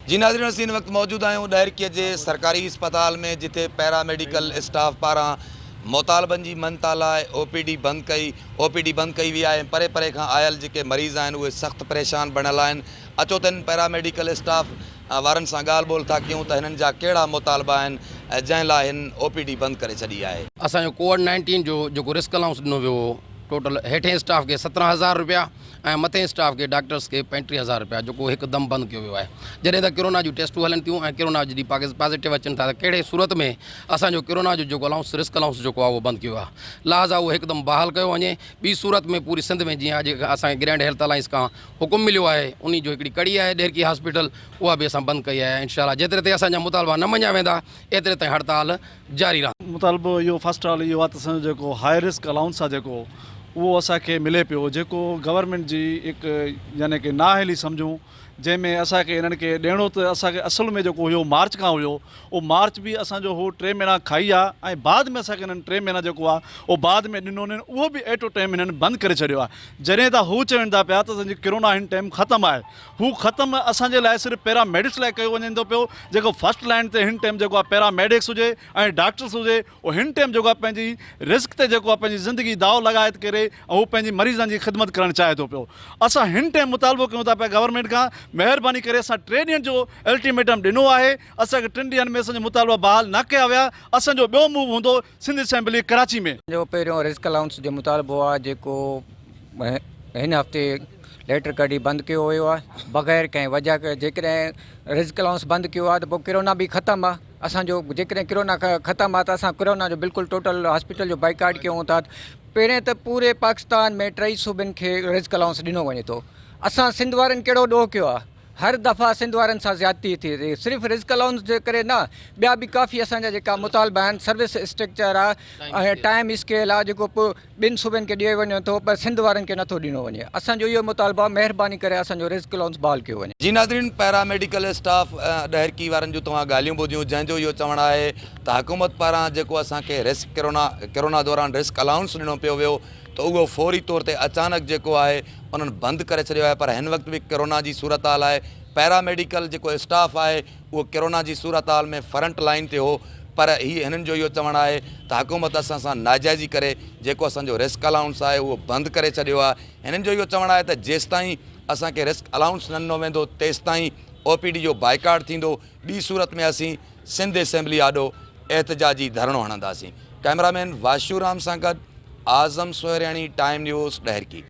جي ناظرين اسين هن وقت موجود آهيون ڏهرڪيء جي سرڪاري اسپتال ۾ جتي پيرا ميڊيڪل اسٽاف پاران مطالبن جي مڃتا لاء او پي ڊي بند ڪئي او پي ڊي بند ڪئي وئي آهي ۽ پري پري کان آيل جيڪي مريض آهن اهي سخت پريشان بڻيل آهن اچو ته هن پيرا ميڊيڪل اسٽاف وارن سان ڳالهه ٻولهه ٿا ڪيون ته هنن جا ڪهڙا مطالبا آهن جنهن لاء هن او پي ڊي بند ڪري ڇڏي آهي. اسان جو ڪووڊ نائنٽين جو جيڪو رسڪ الائونس ڏنو ويو هو ٽوٽل هيٺين اسٽاف کي 17000 رپيا ۽ مٿين اسٽاف کي ڊاڪٽرس کي 35 هزار رپيا جيڪو هڪ دم بند ڪيو ويو آهي جڏهن ته ڪرونا جون ٽيسٽون هلن ٿيون ۽ ڪرونا جڏهن پازيٽو اچن ٿا ته ڪهڙي صورت ۾ اسان جو ڪرونا جو جيڪو الائونس رسڪ الائونس جيڪو آهي اهو بند ڪيو ويو آهي لهٰذا اهو هڪدم بحال ڪيو وڃي ٻي صورت ۾ پوري سنڌ ۾ جيئن اڄ اسان کي گرينڊ هيلٿ الائنس کان حڪم مليو آهي انهي جو هڪڙي ڪڙي آهي ڏهرڪي هاسپيٽل اها به اسان بند ڪئي آهي انشاء الله جيتري تائين اسان جا مطالبا نه مڃيا ويندا ايتري تائين هڙتال جاري رهندي. مطالبو اهو فرسٽ آل اهو آهي ته اسان جو جيڪو هاء رسڪ الائونس آهي جيڪو اهو اسان کي ملي پيو جيڪو گورنمينٽ جي هڪ يعني ڪي نااهلي سمجهون جنهن ۾ اسان کي انهن کي ڏيڻو ته اسان کي اصل ۾ جيڪو هيو مارچ کان هيو اهو مارچ به اسان جو هو ٽي مهينا کائي ويا ۽ بعد ۾ اسان کي انهن ٽي مهينا جيڪو آهي اهو بعد ۾ ڏنو انهن اهو به ايٽ او ٽائيم انهن بند ڪري ڇڏيو آهي جڏهن ته هو چون ٿا پيا ته اسان جي ڪرونا هن ٽائيم ختم آهي هو ختم اسان جي لاء صرف پيرا ميڊڪس لاء ڪيو وڃي ٿو پيو جيڪو فرسٽ لائين تي هن ٽيم جيڪو آهي پيرا ميڊڪس هجي ۽ ڊاڪٽرس هجي اهو هن ٽيم جيڪو آهي پنهنجي رسڪ تي جيڪو آهي پنهنجي زندگي داء لڳائي ڪري ۽ هو پنهنجي مريضن جي خدمت ڪرڻ چاهي ٿو پيو اسان هن ٽيم مطالبو ڪيون ٿا پيا گورنمينٽ کان مهرباني ڪري اسان ٽي ڏينهن جو الٽيميٽم ڏنو آهي اسان کي ٽن ڏينهن ۾ اسان جو مطالبا بحال نه ڪيا ويا اسان جو ٻيو موو هوندو سنڌ اسيمبلي ڪراچي ۾. جو پهريون رسڪ الائونس جو مطالبو آهي جيڪو هن هفتي ليٽر ڪڍي بند ڪيو ويو آهي بغير ڪنهن وجه کي جيڪڏهن رزق الائونس بند ڪيو آهي ته پوء ڪرونا به ختم آهي اسان جو جيڪڏهن ڪرونا ختم آهي ته اسان ڪرونا جو بلڪل ٽوٽل هاسپيٽل جو بائيڪاٽ ڪيون ٿا پهرين ته پوري پاڪستان ۾ ٽئي صوبن کي رزق الائونس ڏنو وڃي ٿو اسان سنڌ وارن ڪهڙو ڏوهه ڪيو آهي هر دفعا سنڌ وارن سان زيادتي ٿئي ٿي صرف رزق الائونس جي ڪري نه ٻيا به ڪافي اسان جا جيڪا مطالبا آهن سروس اسٽرڪچر آهي ۽ ٽائيم اسڪيل آهي جيڪو ٻن صوبن کي ڏيو وڃي ٿو پر سنڌ وارن کي نٿو ڏنو وڃي اسان جو اهو مطالبو آهي مهرباني ڪري اسان جو رزق الائونس بحال ڪيو وڃي. جي ناظرين پيرا ميڊيڪل اسٽاف ڏهرڪي وارن جون توهان ڳالهيون ٻڌيون جنهن جو اهو چوڻ آهي ته حڪومت پاران جيڪو اسان کي رسڪ ڪرونا ڪرونا دوران رسڪ الائونس ڏنو پيو ويو ته اهو فوري طور تي اچانڪ جيڪو آهي انهن بند ڪري ڇڏيو آهي پر هن وقت به ڪرونا جي صورتحال آهي پيرا ميڊيڪل جيڪو اسٽاف آهي اهو ڪرونا جي صورتحال ۾ فرنٽ لائين تي هو پر هي هنن جو اهو چوڻ آهي ته حڪومت اسان سان ناجائزي ڪري جيڪو اسان جو رسڪ الائونس آهي اهو بند ڪري ڇڏيو آهي هنن جو اهو چوڻ آهي ته جيستائين اسان کي رسڪ الائونس نه ڏنو ويندو تيستائين او پي ڊي جو بائيڪاٽ ٿيندو ٻي صورت ۾ اسين سنڌ اسيمبلي آڏو احتجاجي ڌرڻو هڻنداسين ڪئميرا مين واشو رام سان گڏ اعظم سهرياڻي ٽائيم نيوز ڏهرڪي.